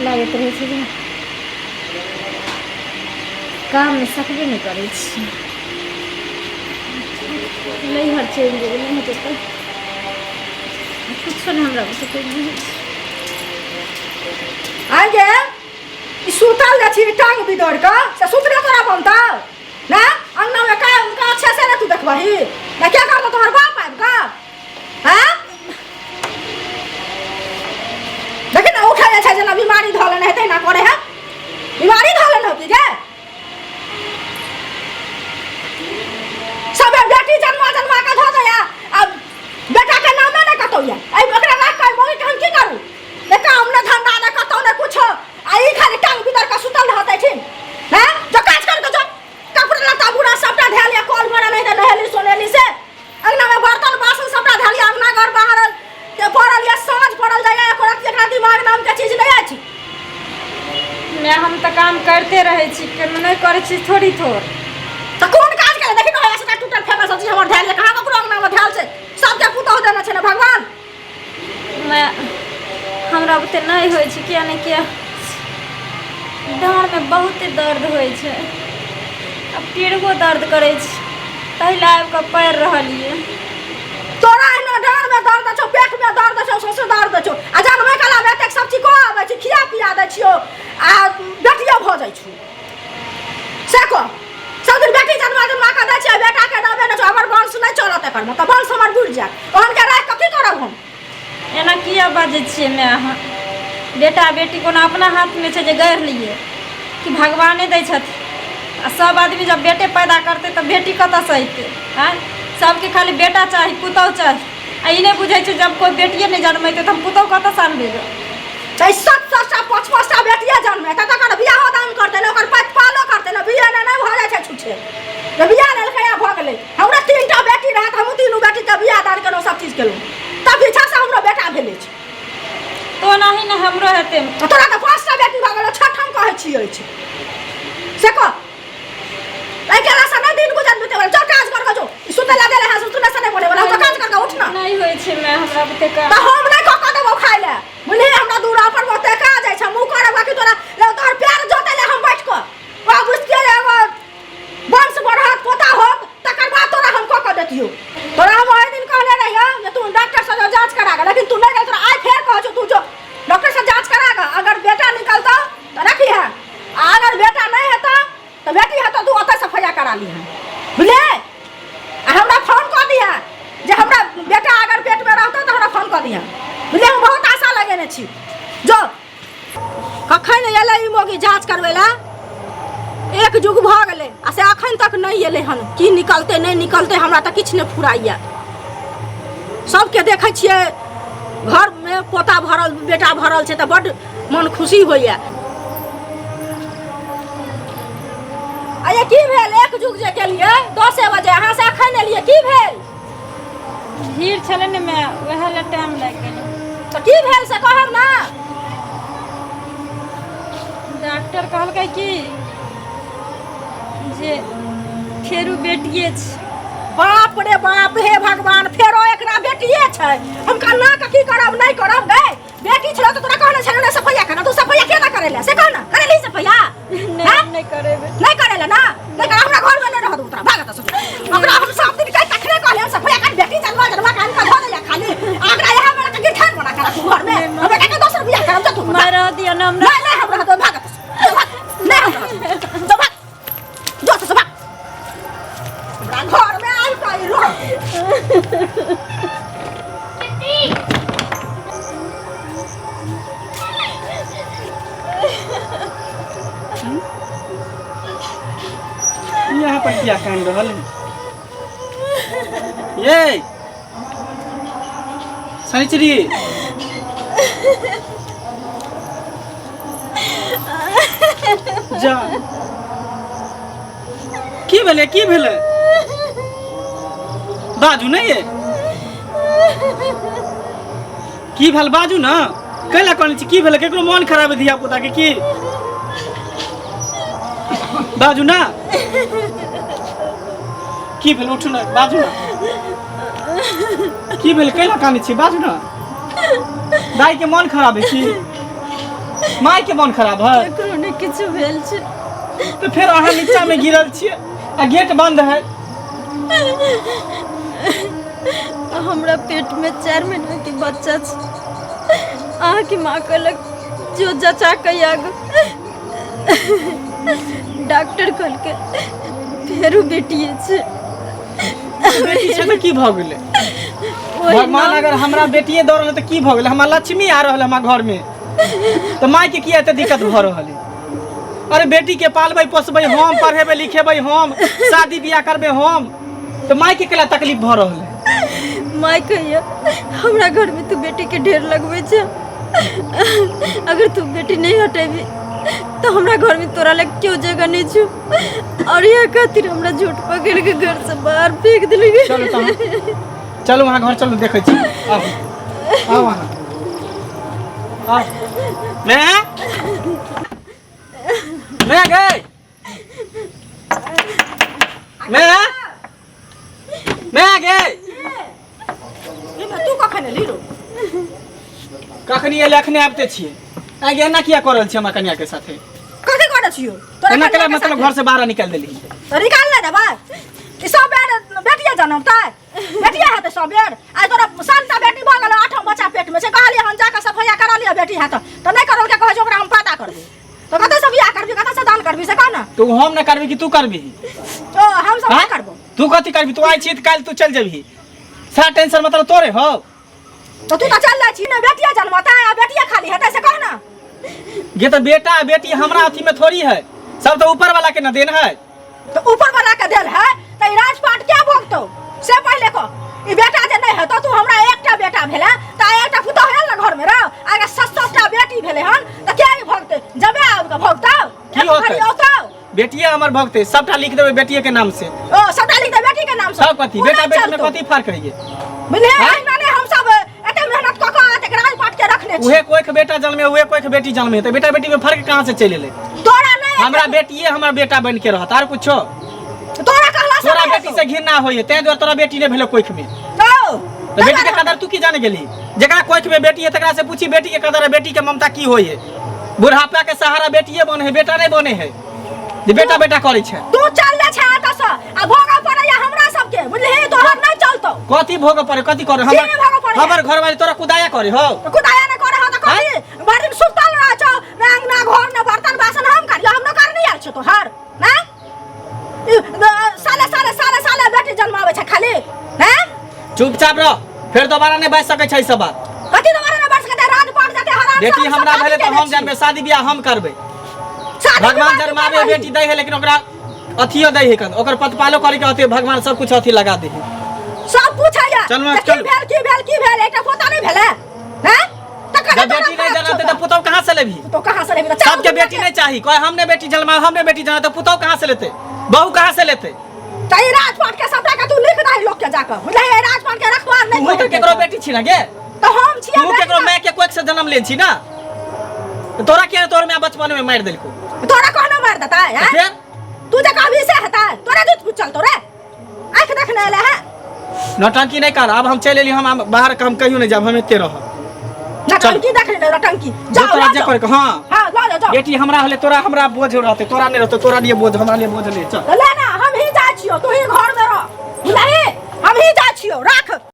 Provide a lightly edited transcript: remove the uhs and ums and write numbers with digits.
लागैत रहै छै जे काममे सकबे नहि करै छी। नैहर चलि जेबै, नहि हेतै तऽ किछो नहि हमरा बुते कोइ बुझै छै। आइ गे, ई सुतल जे छी टांग बिदोड़ कऽ, से सुतले तोरा बनतौ ना? अंगना में का का छै से ने तू देखबही ना? क्या करतौ तोहर बाप आबि कऽ? हाँ, देखी ने, उठै जे छै जेना बीमारी धऽ लेने हेतै ना, करे है बीमारी धऽ लेने होती गे। सब बेटी जन्मा जन्मा के धऽ दैया आ बेटा के नामे ने कतौ या। एहि ओकरा राख के मौगी के हम की करू? ने काम ने धंधा ने कतौ ने कुछो, आ ई खाली टांग भीतर के सुतल रहतै छिन। हैं, जो काज कर के जो। कपड़ा लत्ता बुरा सबटा धैल या, कल भरल है, नहेली सोनेली से अंगना में बर्तन बासन सबटा धैल या, अंगना घर बाहर के पड़ल या, साँझ पड़ल जाइए। एको रत्ती एकरा दिमाग नाम के चीज नहीं अछि। मैं हम तऽ काम करते रहै छी, केनो नहि करै छी थोड़ी थोड़। तऽ कोन काज करे? देखी ने, सबटा टूटल फेकल सब चीज हमर धैल या। कहाँ ककरो अंगना में धैल छै? सबके पुतहु देने छै ने भगवान। मैं हमरा बुते नहि होइ छै, किया नहि किया डाँड़मे बहुते दर्द होइ छै, आब टेढ़ो दर्द करै छै, ताहि लए आबि कऽ पड़ि रहलियै। तोरा एहिना डाँड़ में दर्द छौ, पेट में दर्द छौ, सौंसे दर्द छौ, आ जनमै कला में एतेक सब चीज कऽ आबै छी, खिया पिया दै छियौ आ बेटियो भऽ जाइ छौ। से कह, सब दिन बेटी जन्मा जन्मा कऽ दै छियै, बेटा के नामे नहि छौ। हमर वंश नहि चलत एकर, मतलब वंश हमर बुड़ि जायत। ओहन के राखि कऽ की करब हम? एना किया बाजै छियै माय अहाँ? बेटा बेटी कोनो अपना हाथमे छै जे गढ़ि लियै कि भगवाने दै छथिन? आ सब आदमी जब बेटे पैदा करतै तऽ बेटी कतऽसँ अयतै? आँय, सबके खाली बेटा चाही, पुतहु चाही, आ ई नहि बुझै छै जब कोइ बेटिए नहि जन्मेतै तऽ हम पुतहु कतऽसँ आनबै गऽ? तऽ सात सातटा पाँच पाँचटा बेटिए जन्मे तऽ तकर बियाहो दान करतै ने, ओकर प्रतिपालो करतै ने? बियाह नहि भऽ जाइ छै छुच्छे तऽ बियाह लेलकै आ भऽ गेलै। हमरा तीनटा बेटी रहत, हमहूँ तीनू बेटीके बियाह दान केलहुँ, सब चीज केलहुँ, तब पीछासँ हमरो बेटा भेलै छै। तऽ ओनाही ने हमरो हेतै। आ तोरा तऽ पाँचटा बेटी भऽ गेलौ, छठम कहै छियै अछि। से कह, एहि केलासँ नहि दिन गुजर बीते वाला। चल, काज कर के जो। ई सुतै लए गेलै हँ, सुतने से नहि बने वाला। जो, काज कर के उठ ना। नहि होइ छै माय हमरा बुते काम। तऽ हम नहि कऽ कऽ देबौ खाइ लए, बुझलिही? हमरा दूरा पर बहुते काज अछि, हम ओ करब बाकी तोरा ले तोहर पैर जोतै लए हम बैठ कऽ वएह बुझतियै जे एगो वंश बढ़त, पोता होत, तकर बाद तोरा हम कऽ कऽ देतियौ। तोरा हम ओहि दिन कहने रहियौ जे तू डॉक्टर से जो जाँच करा कऽ, लेकिन तू नहि गेल। तोरा आइ फेर कहै छौ, तू जो डॉक्टर से जाँच करा कऽ। अगर बेटा निकलतौ तऽ रखिहे, आ अगर बेटा नहि हेतौ तऽ बेटी हेतौ, तू ओतऽ सफैया करा लिहे, बुझले? आ हमरा फोन कऽ दिहे जे हमरा बेटा अगर पेटमे रहतौ तऽ हमरा फोन कऽ दिहे, बुझले? हम बहुत आशा लगेने छी। जो, कखन एलै ई मौगी जाँच करबै लए? एक जुग भऽ गेलै आ से अखन तक नहि एलै हन। की निकलतै, नहि निकलतै, हमरा तऽ किछु नहि फुराइए। सबके देखै छियै घरमे पोता भरल, बेटा भरल छै तऽ बड्ड मन खुशी होइए। अरे, की भेल? एक जुग जे गेलियै 10 बजे अहाँ से, अखन एलियै, की भेल? भीड़ छलै ने माय, वएह लए टाइम लागि गेलै। तऽ की भेल से कहब ने। डॉक्टर कहलकै कि जे फेरू बेटिए छै। बाप रे बाप, हे भगवान, फेरो एकरा बेटिए छै। हम कन्ना के की करब, नहि करब गै? बेटी छलो तऽ तोरा कहने छलो ने सफैया करना, तू सफैया केना करेले से कह ना? करेली सफैया? नहि। हैं? नहि करेबै। नहीं करेला ना, नहीं कर। हमरा घर में नहीं रह दू तोरा, भाग एतऽ से। ओकरा हम सब दिन के तखने कहले हम सफैया कर। बेटी जन्मा जन्मा कान का धो दैया खाली, आ एकरा यहाँ में रख के ठान बना के राखू घर में। हम बेटा के दोसर बियाह करब, जा तू। माय, रह दिअ ने हमरा। नहीं, नहीं हम रह दो, भाग एतऽ से। भाग। नहीं हम रह दो, जो भाग, जो एतऽ से भाग। हमरा घर में आबि कऽ ई रह। यहाँ पर किया कान रहल है ये शनिचरी? जा, की भेलै? की भेलै? बाजू ने ये, की भेल? बाजू ने, कैला कहने छी? की भेलै? केकरो मन खराब है धिया पुता के की? बाजू ना, की भेल? उठू ने, बाजू ना, की भेल? कैला कानै छी? बाजू ना, दाई के मन खराब है की? माय के मन खराब है? केकरो नहि किछु भेल छै। तऽ फेर अहाँ नीचा में गिरल छियै आ गेट बंद है। हमरा पेट में 4 महीना के बच्चा छै। अहाँके माँ कहलक जो जचा के आग, डॉक्टर कहलकै फेरो बेटिए छै। बेटी छै तऽ की भऽ गेलै? ओहि भगवान अगर हमरा बेटिए दऽ रहल तऽ की भऽ गेलै? हमरा लक्ष्मी आ रहल हमरा घर में, तऽ माय के किया एते दिक्कत भऽ रहल है? अरे बेटी के पालबै पोसबै हम, पढ़ेबै लिखेबै हम, शादी बियाह करबै हम, तऽ माय के केला तकलीफ भऽ रहल है? माय कहिया हमरा घर में तू बेटी के ढेर लगबै छै, अगर तू बेटी नहीं हटेबी तो हमरा घर में तोरा लग क्यों जगह नहीं छू, और यह खातिर हमरा झूठ पकड़ के घर से बाहर फेंक दिलकै। चलू तहन, चलू अहाँ घर चलू, देखै छी। आउ आउ अहाँ आउ। मैं मैं गई मैं मैं गई। तू कखन एली रो? कखनी एलै? अखने आबिते छियै। आगे एना किया कऽ रहल छी हमरा कनिया के साथे? कथी करै छियौ तोरा? एना कनिया केला के मतलब साथे? घर से बाहर निकालि देली। तऽ निकाल ले देबै? ई सब बेर बेटिए जनमतै, बेटिए हेतै सब बेर? आइ तोरा 7टा बेटी भऽ गेलौ, 8 बच्चा पेटमे छै। कहलियै हन जाकऽ सफैया करा लिअ, बेटी हेतौ तऽ। नहि करलकै, कहै छै ओकरा हम पता करबै। तऽ कतऽसँ बियाह करबी, कतऽसँ दान करबी, से कह ने। तू हम नहि करबी कि तू करबी? ओ हम सब हाँ? नहि करबो। तू कथी करबी? तू आइ छी तऽ काल्हि तू चलि जेबही, सारा टेंशन मतलब तोरे हौ। तऽ तू तऽ चल जाइ छी ने, बेटिए जनमतै आ बेटिए खाली हेतै, से कह ने। ये तऽ बेटा आ बेटी हमरा अथी में थोड़ी है, सब तऽ ऊपर वाला के न देन है। तऽ ऊपर वाला के देल है तऽ ई राजपाट क्या भोगतौ, से पहिले कह। ई बेटा जे नहि हेतौ, तू हमरा एकटा बेटा भेलै तऽ एकटा पुतोह आयल ने घरमे रह, अगर 7 7टा बेटी भेलै हन तऽ के ई भोगतै? जबे आबि कऽ भोगतौ। की होतै? घड़ी औतौ। बेटिए हमर भोगतै, सबटा लिख देबै बेटिए के नाम से। ओ सबटा लिख दे बेटी के नाम से? सब कथी ओ बेटा नहि बेटी में चलतौ। कथी फर्क है ये? बुझलियै? हाँ? अहिना नहि हम सब एते मेहनत कऽ कऽ एतेक राजपाट के रखने छी। उहे कोइख बेटा जन्मे, उहे कोइख बेटी जन्मे, तऽ बेटा बेटी में फर्क कहाँ से चलि एलै? तोरा नहि हमरा बेटिए हमर बेटा बन के रहत, आर कुछो? तोरा कहला से तोरा नहि बेटी हेतौ। से घृणा होइए, ताहि दुआरे तोरा बेटी नहि भेलो कोइख में। तो तऽ बेटी के कदर तू की जाने गेली? जकरा कोइख में बेटी है तकरा से पूछी बेटी के कदर है, बेटी के ममता की होइए। बुढ़ापा के सहारा बेटिए बने है, बेटा नहीं बने है जे बेटा बेटा करै छै। तू चल जा छै एतऽ से आ भोगऽ पड़ैया हमरा सबके, बुझलिही? तोहर नहि चलतौ। कथी भोग पड़े? कथी करे? की हमर भोगऽ पड़े? हमर घरवाली तोरा कुदाया करे हो? तऽ कुदाया नहि करे हो तऽ कथी? भरि दिन सुतल रहै छौ, ने अंगना घर ने बर्तन बासन हम करियो? हम नौकर नहि आयल छौ तोहर ने? ई, साले साले साले साले बेटी जन्माबै छै खाली हैं। चुपचाप रह, फेर दोबारा नहि बाजि सकै छै ई सब बात। कथी दोबारा नहि बाजि सकतै? राजपाट जाते हराम से। बेटी हम सब हमरा शादी भेलै तऽ केने हम छी। जानबै, शादी बियाह हम करबै। शादी भगवान विवाह तू जन्माबे करबही। बेटी दै है, लेकिन ओकरा अथियो दै है कन, ओकर पतपालो करे के अथी भगवान सब कुछ अथी लगा दे है। सब पूछैया चल माँ, जे की चल। भेल, की भेल, की भेल, एकटा पोता नहि भेलै हैं? तकर जब तोरा बेटी नहीं फरक जनतै छौ। तऽ पुतहु कहाँ से लेबही? तो कहाँ से लेबही? तऽ चारू सबके दुनिया बेटी नहीं चाही, कहे हम नहीं बेटी जन्मा, हम नहीं बेटी जन्मा, तऽ पुतहु कहाँ से लेते, बहू कहाँ से लेते? तऽ ई राजपाट के सबटा के तू लिख दही लोक के जाकऽ, बुझलही? ई राजपाट के रखवार नहि तू तऽ केकरो बेटी छी ना गे? तऽ हम छियै तू बेटी। केकरो माय के कोख से जन्म ले छी ना? तोरा किया तोहर माय बचपन में मारि देलको? तोरा कहनो मारि देतै हैं? फेर तू जे कहबी से हेतै? तोरा दूध कुछ चलतो रे, आँखि देखने एले है। नौटंकी नहीं कर। अब हम चलि एली, हम आब बाहर हम कहियो नहीं जाब, हम एते रहब। नटंकी देख ले, नटंकी। जो जाओ तोरा लऽ जे जाओ। करे के, हाँ। हाँ, लऽ जाओ, जाओ। बेटी हमरा होले, तोरा हमरा बोझ रहते, तोरा नहीं रहते, तोरा लिए बोझ, हमरा लिए बोझ नहीं। चल। तऽ ले ना, हम ही जाइ छियौ, तू ही घर में रह, बुझलही? हम ही जाइ छियौ, राख।